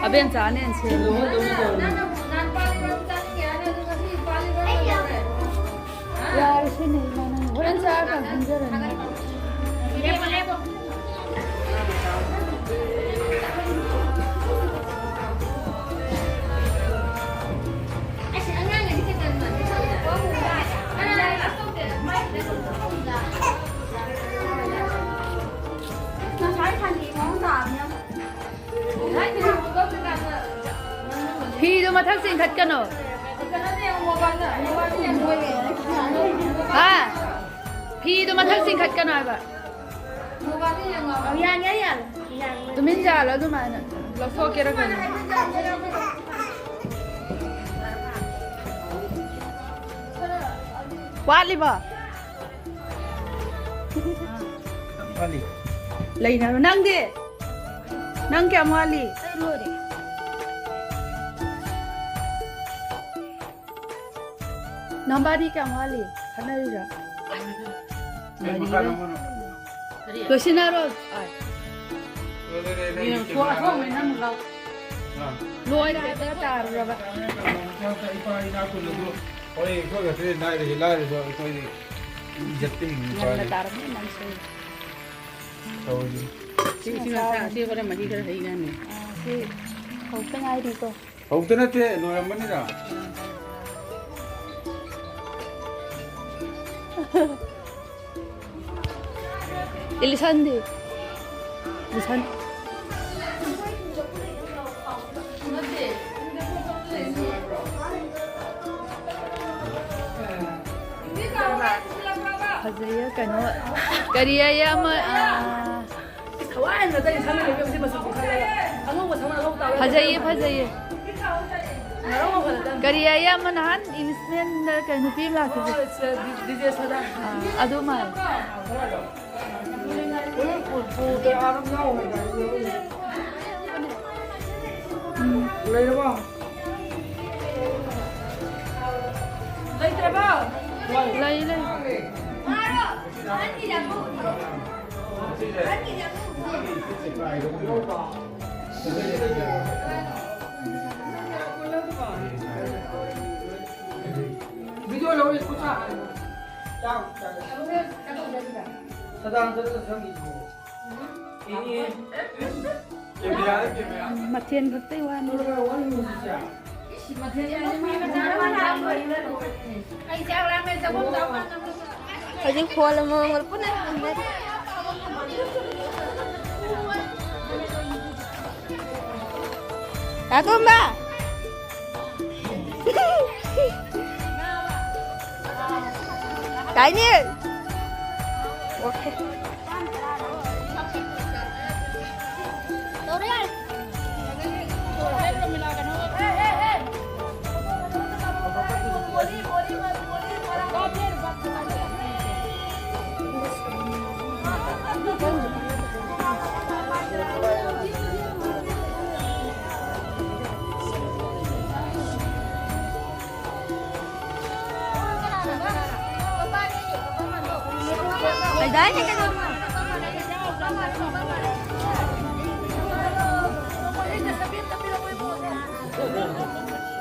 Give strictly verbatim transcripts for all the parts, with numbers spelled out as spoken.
ꯑꯕꯦꯟꯆꯥꯅꯦ ꯁꯦꯝꯃꯤ꯫ ꯌꯥꯔꯦ, ꯁꯤꯅ ꯏꯃꯥ ꯅꯪ ꯍꯣꯔꯦꯟ ꯆꯥꯔꯀꯥꯟ ꯈꯪꯖꯔꯅꯤ꯫ ꯉꯁꯥꯏ ꯁꯟꯊꯤ ꯃꯑꯣꯡ ꯇꯥꯕꯅꯤ ꯌꯥꯝ꯫ ꯐꯤꯗꯨ ꯃꯊꯛ ꯆꯤꯡꯈꯠꯀꯅꯣ꯫ ꯍꯥ? ꯐꯤꯗꯨ ꯃꯊꯛ ꯆꯤꯡꯈꯠꯀꯅꯣ ꯍꯥꯏꯕ꯫ ꯌꯥꯅꯤ, ꯌꯥꯅꯤ꯫ ꯇꯨꯃꯤꯟ ꯆꯥꯂꯣ ꯑꯗꯨꯃꯥꯏꯅ꯫ ꯂꯧꯊꯣꯛꯀꯦꯔꯥ ꯀꯩꯅꯣ꯫ ꯋꯥꯠꯂꯤꯕꯣ? ꯋꯥꯠꯂꯤ꯫ ꯂꯩꯅꯔꯣ꯫ ꯅꯪꯗꯤ? ꯅꯪ ꯀꯌꯥꯝ ꯋꯥꯠꯂꯤ? ꯑꯩ ꯂꯣꯏꯔꯦ꯫ ꯅꯕꯥꯅꯤ ꯀꯌꯥꯝ ꯋꯥꯠꯂꯤ? ꯈꯠꯅꯔꯤꯔꯥ? ꯃꯔꯤꯔꯣ? ꯂꯣꯏꯁꯤꯟꯅꯔꯣ꯫ ꯑꯥꯏ꯫ ꯌꯦꯡꯉꯣ, ꯑꯁꯣꯝ ꯅꯪ ꯂꯥꯎ꯫ ꯂꯣꯏꯔꯦ, ꯍꯦꯛꯇ ꯇꯥꯔꯨꯔꯕ꯫ ꯍꯣꯏ, ꯑꯩꯈꯣꯏ ꯈꯛꯇꯗꯤ ꯂꯥꯏꯔꯁꯨ, ꯂꯥꯏꯔꯁꯨ ꯑꯩꯈꯣꯏꯗꯤ ꯏꯖꯠꯇ ꯍꯤꯡꯉꯤ ꯉꯟꯅ ꯇꯥꯔꯕꯅꯤ ꯅꯪꯁꯨ꯫ ꯇꯧꯔꯤꯁꯤ꯫ ꯁꯤ, ꯁꯤ ꯉꯁꯥ, ꯁꯤ ꯍꯣꯔꯦꯟ ꯃꯍꯤ ꯈꯔ ꯍꯩ ꯌꯥꯅꯤ꯫ ꯑꯥ, ꯁꯤ ꯍꯧꯕꯇ ꯉꯥꯏꯔꯤꯀꯣ꯫ ꯍꯧꯕꯇ ꯅꯠꯇꯦ, ꯂꯣꯏꯔꯝꯃꯅꯤꯗ꯫ ꯏꯂꯤꯁꯟꯗꯤ? ꯏꯂꯤꯁꯟ꯫ ꯐꯖꯩꯌꯦ, ꯀꯩꯅꯣ, ꯀꯔꯤ ꯍꯥꯏꯌꯦ ꯑꯃ, ꯑꯥ, ꯊꯋꯥꯏ ꯍꯟꯅ ꯇꯩ ꯁꯪꯉ ꯂꯩꯕ ꯍꯧꯖꯤꯛ ꯃꯆꯨ ꯄꯨꯈꯠꯂꯒ꯫ ꯑꯉꯧꯕ ꯁꯪꯉ ꯑꯉꯧꯕ ꯇꯥꯕ꯫ ꯐꯖꯩꯌꯦ, ꯐꯖꯩꯌꯦ꯫ ꯉꯔꯧ ꯉꯧꯈꯠꯂꯗꯝꯅꯤ꯫ ꯀꯔꯤ ꯍꯥꯏꯌꯦ ꯑꯃ ꯅꯍꯥꯟ ꯏꯟꯁꯃꯦꯟꯗ ꯀꯩ ꯅꯨꯄꯤ ꯑꯃ ꯂꯥꯛꯈꯤꯕꯗꯣ? ꯑꯣ, ꯁ-, ꯗꯤ-, ꯗꯤꯖꯦ ꯁꯣꯗꯥ꯫ ꯑꯥ, ꯑꯗꯨ ꯃꯥꯜꯂꯦ꯫ ꯎꯝ, ꯎꯝ, ꯎꯝ, ꯎꯝ꯫ ꯂꯩꯔꯕꯣ? ꯂꯩꯇ꯭ꯔꯕꯣ? ꯂꯩ, ꯂꯩ꯫ ꯚꯤꯗꯤꯑꯣ ꯂꯧꯔꯤ ꯈꯨꯠꯁꯥ꯫ ꯆꯥꯛ ꯆꯥꯛ꯫ ꯁꯗꯥꯅꯟꯗꯗ ꯆꯪꯉꯤꯁꯤꯕꯣ꯫ ꯃꯊꯦꯜ ꯈꯛꯇꯩ ꯋꯥꯅꯤ꯫ ꯍꯧꯖꯤꯛ ꯐꯣꯟ ꯑꯃꯃꯝ ꯄꯨꯟꯅ ꯊꯝꯃꯦ꯫ ꯇꯥꯇꯣꯝꯕ! ꯇꯥꯏꯅꯦ꯫ ꯑꯣꯀꯦ꯫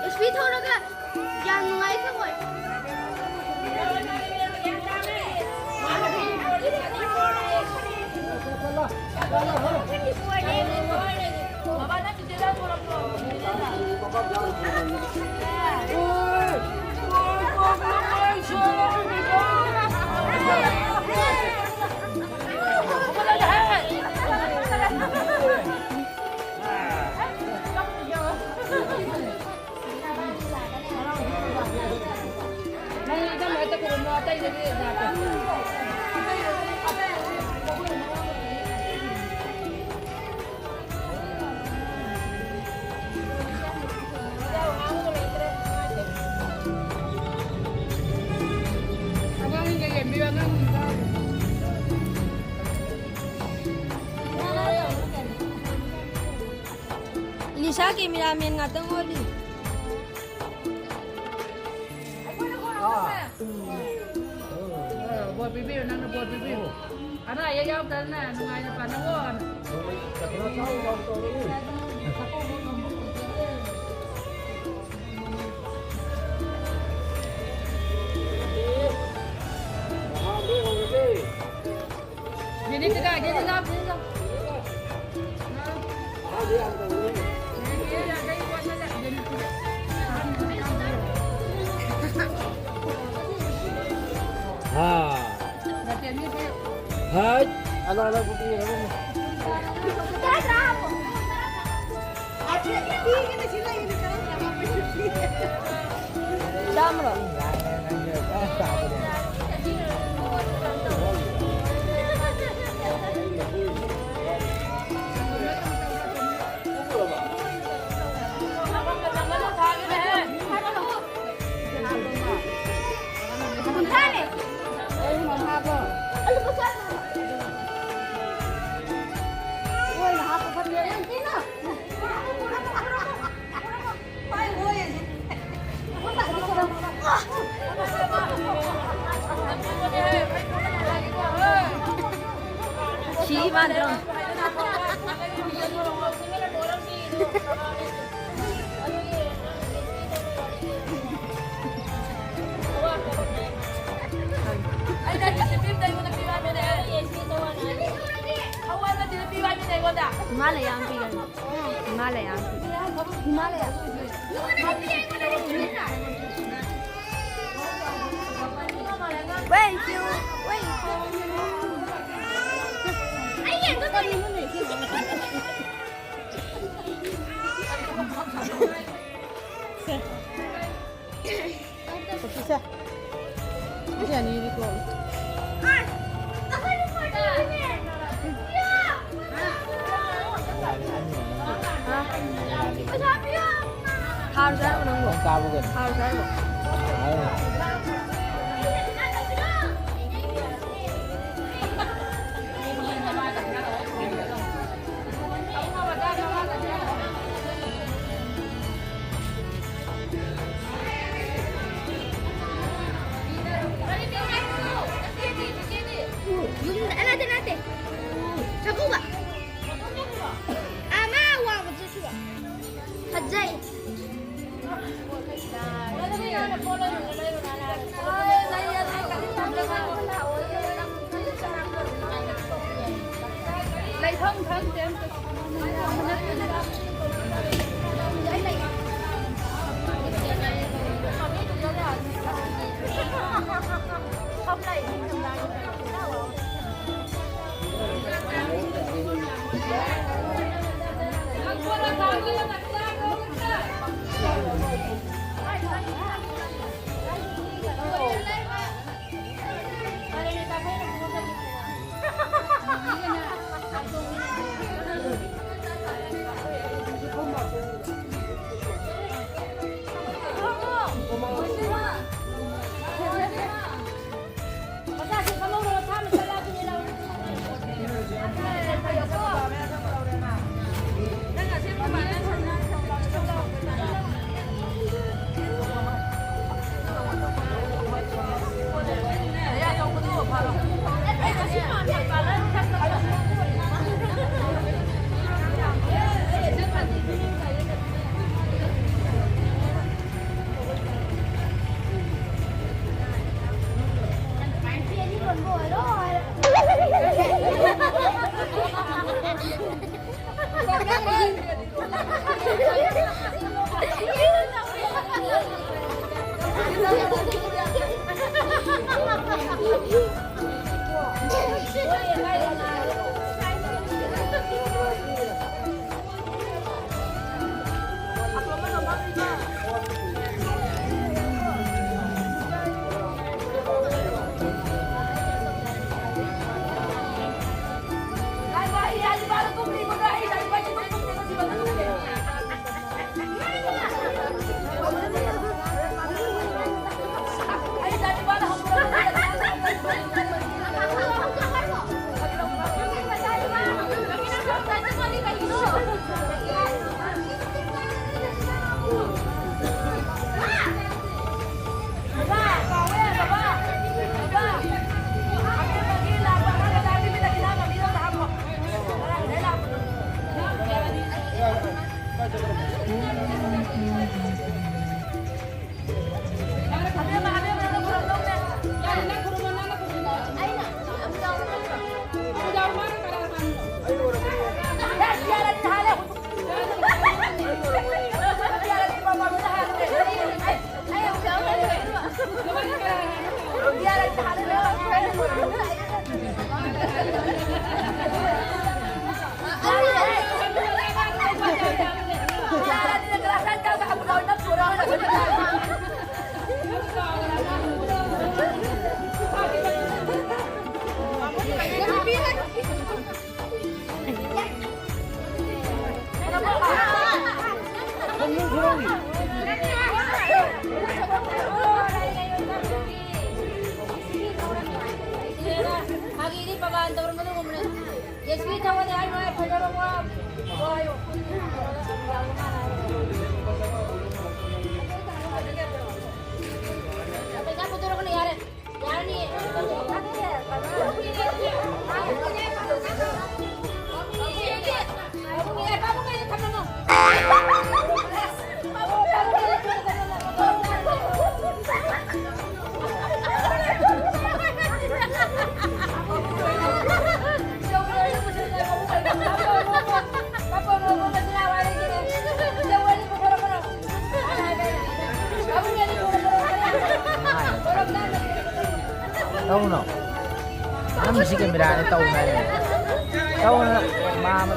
ꯏꯁꯄꯤ ꯊꯧꯔꯒ ꯌꯥꯝ ꯅꯨꯡꯉꯥꯏ ꯊꯧꯕ꯫ ꯏꯂꯤꯁꯥ cameraman ꯉꯥꯛꯇꯪ ꯑꯣꯜꯂꯤ꯫ ꯕꯣꯠ ꯄꯤꯕꯤꯌꯨ, ꯅꯪꯅ ꯕꯣꯠ ꯄꯤꯕꯤꯌꯨ꯫ ꯑꯅꯥ ꯑꯌꯦꯛ ꯌꯥꯎꯗꯅ ꯅꯨꯡꯉꯥꯏꯅ ꯄꯥꯟꯅꯧꯑꯣ꯫ ꯃꯤꯅꯤꯠ ꯀꯌꯥꯒꯤ ꯂꯥꯞꯄꯅꯤꯗ꯫ ꯍꯥ꯫ ꯍꯥꯏ꯫ ꯑꯂꯣ, ꯑꯂꯣ, ꯄꯨꯈ꯭ꯔꯤ ꯑꯂꯣ꯫ ꯆꯥꯝꯃꯔꯣ? ꯀꯨꯟꯊ꯭ꯔꯥꯅꯦ꯫ ꯑꯩ ꯃꯉꯥꯗꯣ꯫ ꯂꯣꯏꯅ ꯍꯥꯞꯄ ꯐꯠꯇꯦ꯫ ꯁꯤ ꯃꯥꯟꯗ꯭ꯔꯣ? ꯍꯤꯃꯥꯂꯌꯥ ꯑꯃ ꯄꯤꯒꯅꯤ꯫ ꯍꯤꯃꯥꯂꯌꯥ ꯑꯃ ꯄꯤꯒꯅꯤ꯫ ꯍꯤꯃꯥꯂꯌꯥ꯫ Wait, you, wait. ꯁꯦ꯫ ꯁꯦ꯫ ꯁꯤ ꯑꯅꯤꯗꯤ ꯀꯣꯟ꯫ ꯍꯥ? ꯊꯥꯔꯨꯁꯦ ꯍꯥꯏꯔꯣ ꯅꯪꯕꯣ? ꯅꯪ ꯀꯥꯕꯒꯅꯤ꯫ ꯊꯥꯔꯨꯁꯦ ꯍꯥꯏꯔꯣ? ꯍꯥꯏꯔꯣ꯫ ꯌꯨꯝꯗ ꯑꯩꯅ ꯐꯥꯒꯤꯗꯤ ꯄꯥꯒꯥꯟ ꯇꯧꯔꯝꯒꯗꯧꯕꯅꯦ꯫ ꯖꯦꯁꯤꯕꯤ ꯊꯧꯕꯗꯤ ꯍꯥꯏꯅꯨ ꯍꯥꯏ, ꯐꯖꯔꯕ ꯋꯥ, ꯋꯥ ꯍꯥꯏꯌꯨ꯫ ꯄꯩꯁꯥ ꯄꯨꯊꯣꯔꯛꯀꯅꯨ, ꯌꯥꯔꯦ꯫ ꯌꯥꯔꯅꯤ꯫ ꯇꯧꯅꯣ꯫ ꯅꯪ ꯁꯤ ꯀꯦꯃꯦꯔꯥꯗ ꯇꯧꯅꯣ ꯍꯥꯏꯔꯦ꯫ ꯇꯧꯅꯣ꯫ ꯃꯥ ꯑꯃ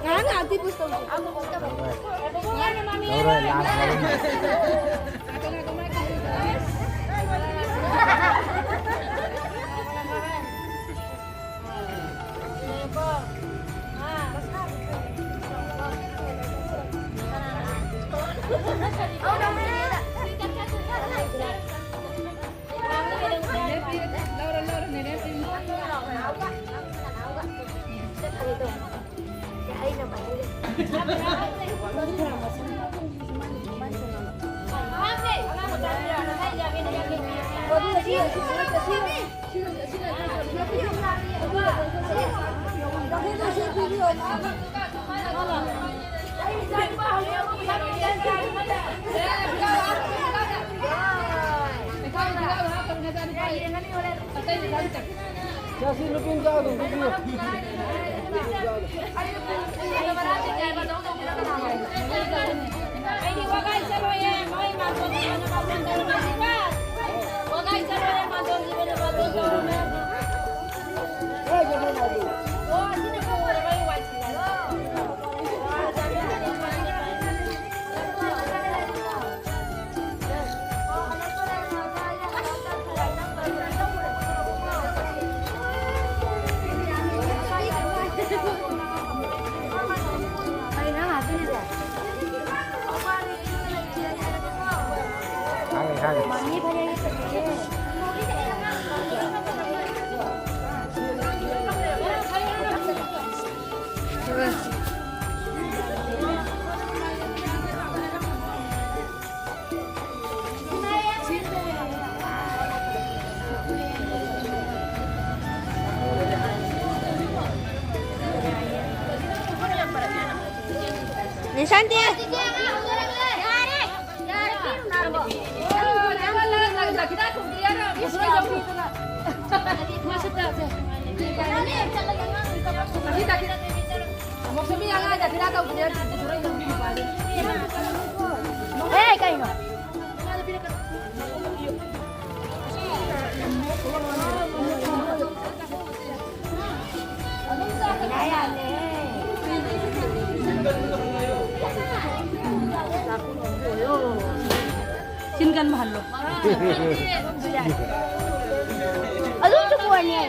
ꯉꯔꯥꯡ ꯉꯍꯥꯟꯗꯤ push ꯇꯧꯁꯦ꯫ ꯂꯧꯔꯣꯏ, ꯂꯥꯁ ꯂꯧꯔꯣꯏ꯫ ꯆꯥꯁꯤ ꯅꯨꯄꯤ ꯃꯆꯥꯗꯣ, ꯅꯨꯄꯤ꯫ ꯑꯩꯗꯤ ꯋꯥꯒꯥꯏ ꯆꯠꯂꯣꯏꯌꯦ, ꯃꯣꯏ ꯃꯥꯝꯇꯣꯟ ꯖꯤꯕꯅ ꯕꯥꯇꯣꯟ ꯇꯧꯔꯝꯃꯦ꯫ ꯋꯥꯒꯥꯏ ꯆꯠꯂꯣꯏꯌꯦ, ꯃꯥꯝꯇꯣꯟ ꯖꯤꯕꯅ ꯕꯥꯇꯣꯟ ꯇꯧꯔꯝꯃꯦ꯫ ꯑꯣ, ꯑꯁꯤꯅ ꯄꯨꯔꯒ ꯑꯩ ꯋꯥꯏ ꯁꯤꯜꯂꯦ꯫ ꯅꯤꯁꯥꯟꯇꯤ꯫ ꯍꯦ, ꯀꯩꯅꯣ? ꯆꯤꯟ ꯀꯟꯕ ꯍꯜꯂꯣ꯫ ꯑꯗꯨꯝ ꯆꯨꯝꯕ ꯋꯥꯅꯤ꯫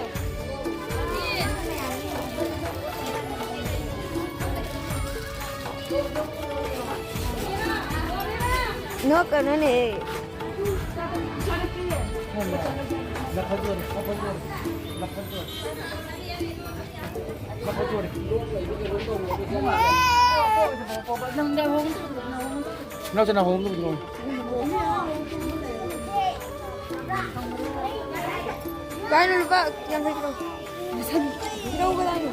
ꯅꯣꯛꯀꯅꯨꯅꯦ꯫ ꯅꯪꯗ ꯍꯣꯡ ꯅꯪꯁꯨ ꯅꯪ ꯍꯣꯡ ꯀꯥꯏꯅ ꯂꯨꯄꯥ ꯌꯥꯡꯈꯩ ꯄꯤꯔꯛꯑꯣ꯫ ꯄꯤꯔꯛꯎ ꯀꯗꯥꯏꯅꯣ?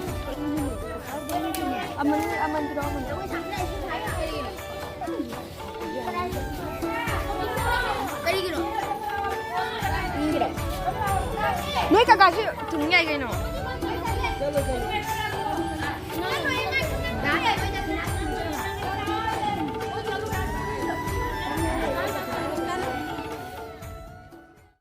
ꯑꯃꯅꯤ, ꯑꯃꯅꯤ ꯄꯤꯔꯛꯑꯣ, ꯑꯃꯅꯤ꯫ ꯀꯔꯤꯒꯤꯅꯣ? ꯅꯣꯏ ꯀꯀꯥꯁꯨ ꯊꯨꯝ ꯌꯥꯏ ꯀꯩꯅꯣ꯫